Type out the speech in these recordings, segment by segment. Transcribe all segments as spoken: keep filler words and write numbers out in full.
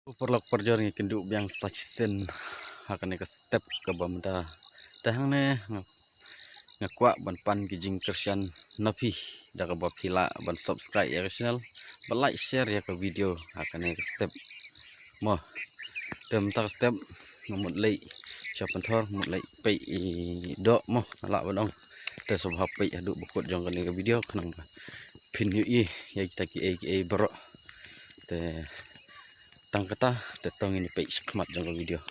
Paralok parajor, ngi kynduh biang sa shisien ha kane ka step kaba mynta. Te hangne nga, nga kwah ban pan ki jingkyrshan na phi da kaba phi lah ban subscribe ïa ka channel, ban like, share ïa ka video ha kane ka step. Mo. Te mynta ka step nga mut leit sha pynthor, mut leit peit i doh mo, nga lah ban ong. Te sngewbha peit haduh ba kut jong kane ka video khnang ba phin ïohi ïa kita kiei kiei baroh. Te tang kata, te to ngin ïa peit shakhmat jong ka video.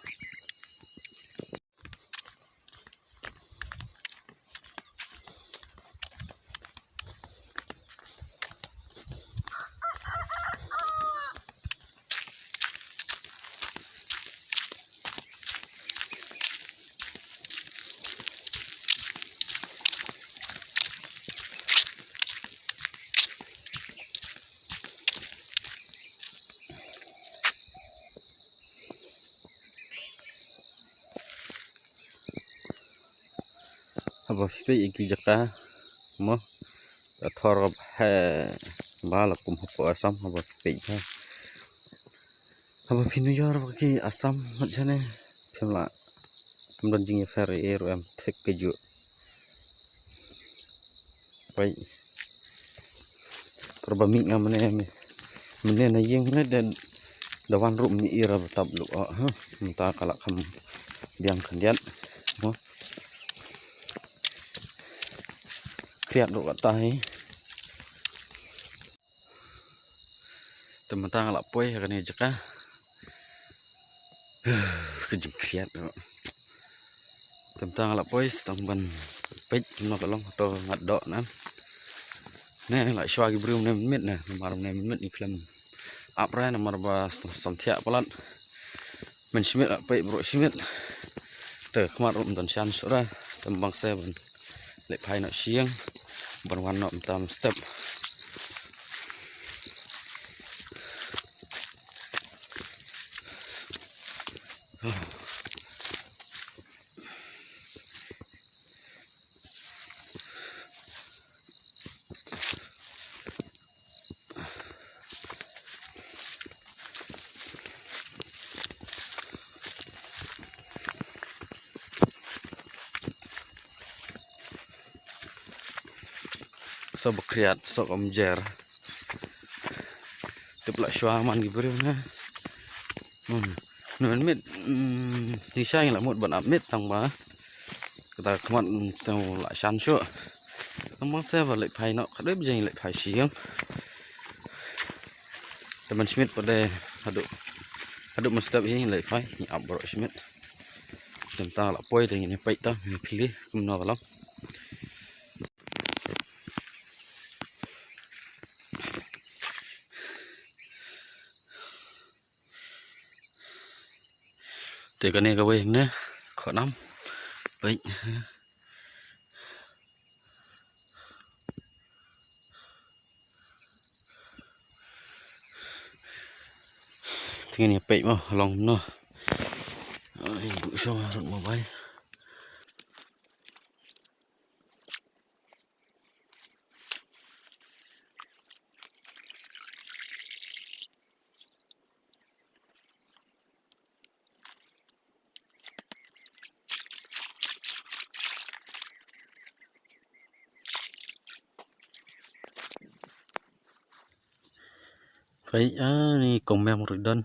Haba phi peit ïa ki jaka mo, ka thor ka bha, bha la kum hapoh Assam haba phi peit bha. Haba phi nujor ba ki Assam mat jane, phim lah, phim don jingïapher ei ruh em, thik kajuh. Peit. Por ba mih nga mynne, mynne na ïing ne da, da wan ruh mih ira ba tap luh, oh, ha. Mynta ka la kham biang khyndiat. Mo. Khriat ruh kata hi. Te mynta nga la poi ha kane jaka. Ka jingkhriat. Te mynta nga la poi, sa tang ban peit kumno ka long, hato ngat doh ne. Ne la shuwa ki briew mynne mynmiet ne, namar mynne mynmiet ngi khlem ap re, namar ba samthiah palat. Mynshem la peit baroh shi miet. Te khmat ruh ym don shan shuh re. Te ym bang se ban leit phai noh sha ïing, ban wan noh mynta mynstep. Sa ba khriat, sa kam jer. Tip la shuwa man ki briew ne. Hmm. Ngan mit, hmm, shisha ngi la mut ban ap mit tang ba kata khmat, hmm, sngewlah shan shuh. Tang ba se ba leit phai noh, ka dei ba jing leit phai sha ïing. Te mynshem pat de haduh, haduh mynstep hi leit phai, ngi ap baroh shi miet. Te mynta la poi te ngin ïa peit ta, ngin pili kumno ka long. Te kane kawei ne, khonam. Peit. Te ngin ïa peit mo, long no. Ai, bu shong rut mo bai. Peit, ah, ni kong mem ruh don.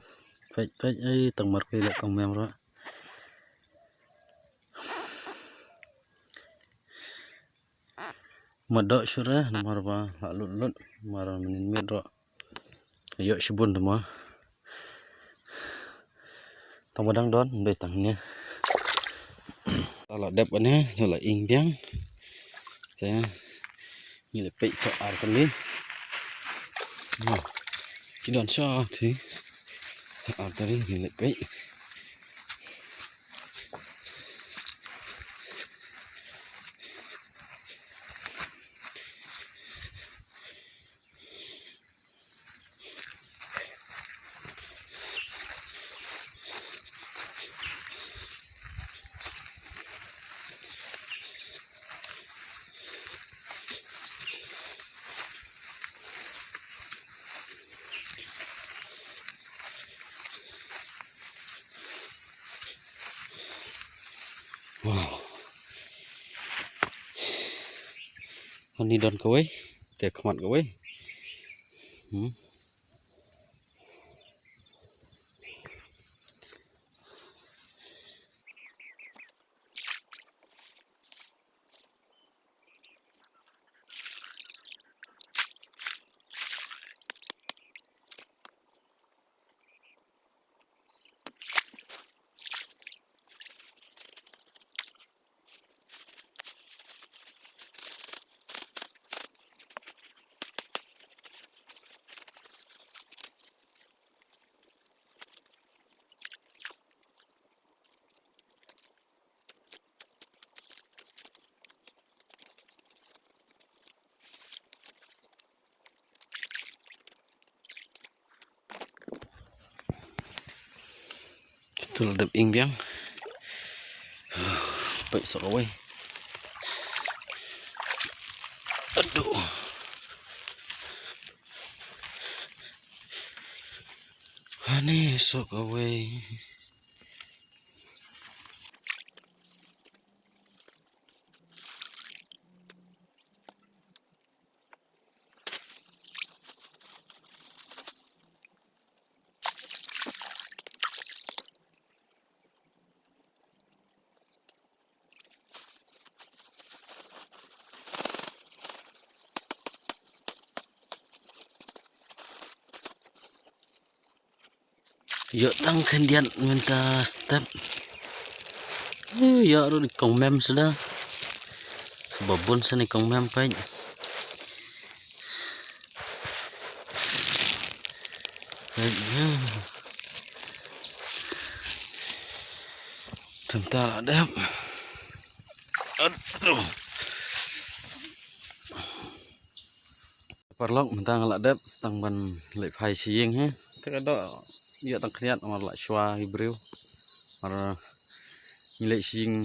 Peit, peit, ai, tang markei leh kong mem ruh. Ym doh shuh re, namar ba la lut lut, namar mynnin miet ruh. Ïoh shibun te mo. Tang ba dang don, dei tang ne. Ta la dep ne, ta la ing biang. Te ngi la peit sa ar tylli. Mo. Ki don sa thi. Ar tylli ngi la peit. Wow. Hangne don kawei, te khmat kawei. Hmm. Tul dep ing biang. Pek sok away. Aduh. Ani sok away. Ïoh tang khyndiat mynta step. Ïoh ruh i kong mem suda. Saba bun sani kong mem peit. Peit ïa. Tang ta la dep. Aduh. Paralok mynta nga la dep, sa tang ban leit phai sha ïing hi. Te ka doh ïoh tang khyndiat namar la shuwa ki briew. Mar ngi leit sha ïing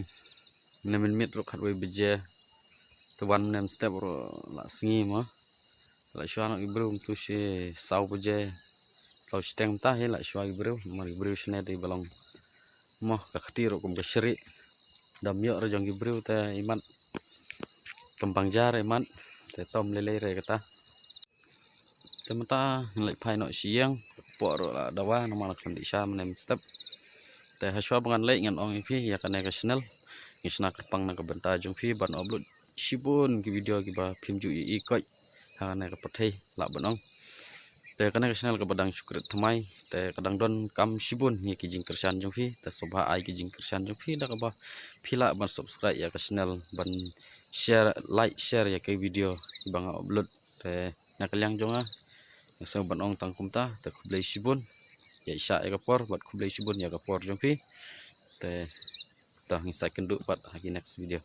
mynne mynmiet ruh khatwei baje. Te wan mynne mynstep ruh la sngi mo. La shuwa noh ki briew mynta shi saw baje. Saw shiteng mynta hi la shuwa ki briew, namar ki briew shane te ba long mo ka kti ruh kum ka shrieh. Dam ïoh ruh jong ki briew te imat. Kam pang ja re mat, te tom lei lei re kata. Te mynta ngan leit phai noh sha ïing, ka kpoh ruh la dawa namar la khlem dih sha mynne mynstep. Te hashwa ba ngan leit ngan ong ïa phi ïa kane ka channel. Ngi shna kyrpang na ka bynta jong phi ban upload shibun ki video kiba phim ju ïohi koit ha kane ka pyrthei lah ban ong. Te kane ka channel kaba dang shu create thymmai, te ka dang donkam shibun ïa ki jingkyrshan jong phi, te sngewbha ai ki jingkyrshan jong phi da kaba phi lah ban subscribe ïa ka channel, ban share, like, share ïa ka video kiba nga upload. Te na ka liang jong nga, nga sngewbha ban ong tang kumta, te khublei shibun. Ïa i shah ïa ka por bad khublei shibun ïa ka por jong phi. Te to ngin sa ïakynduh pat ha ki next video.